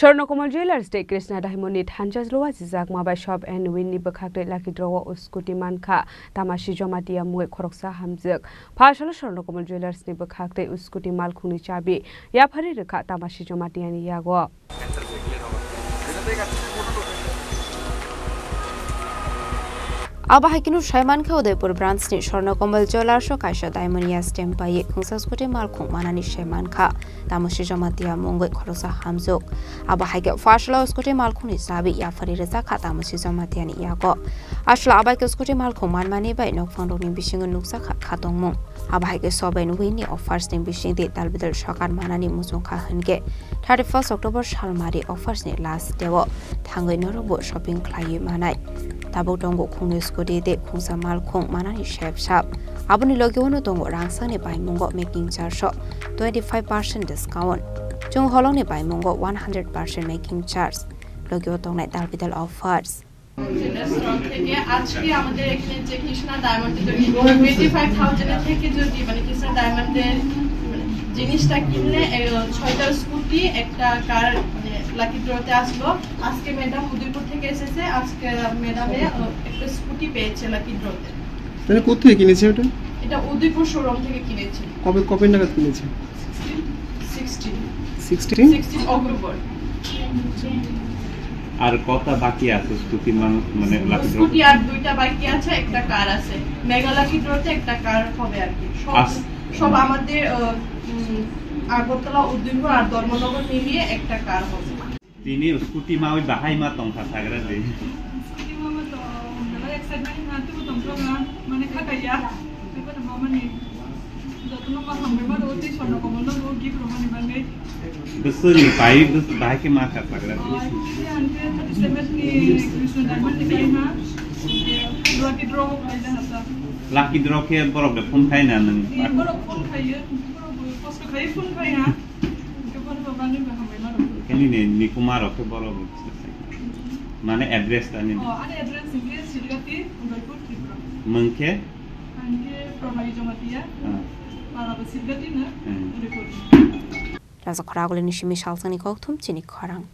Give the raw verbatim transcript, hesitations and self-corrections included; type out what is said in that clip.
Swarnakomal Jewellers tei Krishna Diamond ni thansa jlo wachijakma bai Shop and Win ni bwkhak tei lucky draw o scooty mankha Tamasi Jamatia mungwi khoroksa hamjwk. Pha salo Swarnakomal Jewellers ni bwkhak tei scooty malkhungni chabi yaphari rwkha Tamasi Jamatia ni yago. Abo hai kheno sai mankha Udaipur branch ni Swarnakomal Jewellers o kaisa diamond ya stamp bai khungsa scooty malkhung manani sai mankha Tamasi Jamatia mungwi khoroksa hamjwk. Abo hai khe pha salo scooty malkhungni chabi yaphari rwjakha Tamasi Jamatia ni yago. Aswk abo hai khe scooty malkhung manmani bai nokphang rokni bisingo nukjakha khatongmung. Abo hai khe Shop and Win ni offers ni bising tei tal bidal sokar manani muchung kha hwnkhe thirty first October salmari offers ni last day o thangwi norokbo shopping khlaiwi manai. Tabuk tongo khungni scooty tei khungsa malkhung manani sep sap. Aboni logi ono tongo rangchakni baimungo making charge o twenty five percent discount. Chwng holongni baimungo one hundred percent making charge. Logi o tongnai tal bidal offers. General stock থেকে আজকে আমাদের এখানে যে কৃষ্ণা ডায়মন্ডে যদি twenty five thousand থেকে যদি মানে কৃষ্ণা ডায়মন্ডের মানে জিনিসটা কিনলে এ, ছয়টা স্কুটি একটা কার মানে লাকি ড্রতে আসলো। আজকে ম্যাডাম উদয়পুর থেকে এসেছে, আজকে ম্যাডামে আহ, একটা স্কুটি পেয়েছে লাকি ড্রতে। তাহলে কোথা থেকে কিনেছে ওটা? এটা উদয়পুর শোরুম থেকে কিনেছে। কবে, কবে নাগাদ কিনেছে? সিক্সটিন। সিক্সটিন? Sixteen October. আর কটা বাকি আছে স্কুটি মানুষ, মানে, লাকি ড্র? স্কুটি আর দুইটা বাকি আছে, একটা কার আছে। মেগা লাকি ড্রতে একটা কার হবে আর কি। সব, আস- সব আমাদের, আহ, উম, আগরতলা, উদয়পুর আর ধর্মনগর মিলিয়ে একটা কার হবে। Tini scooty mawi bahai ma tongkha sagra de. Scooty mawi to mela excitement na tu tongkha na, mane khakaya. Beko na mama ni. Jotono ma hambai ma do tei Swarnakomal no bo gift romani bagwi. Bwswk ni pai, bwswk bahai khe ma kha sagra de. Oh, actually, ang khe thirty seven ni Krishna Diamond ni kai ha. Lucky draw ho khlai jaha sa. Lucky draw khe borok de phone khai na nang. Borok phone khai yo, borok kosto khai phone khai ha. Khe borok bagwi ba hambai ma do. Khe nini, ni kuma rok khe borok. Mane address ta nini? Oh, ani address ni Silgati, Udaipur, Tripura. Mung khe? Ang khe Pramari Jamatia. Ah. Para ba Silgati na, hmm. Udaipur. Raja Khoraguli ni simi salsani kokthum chini khorang.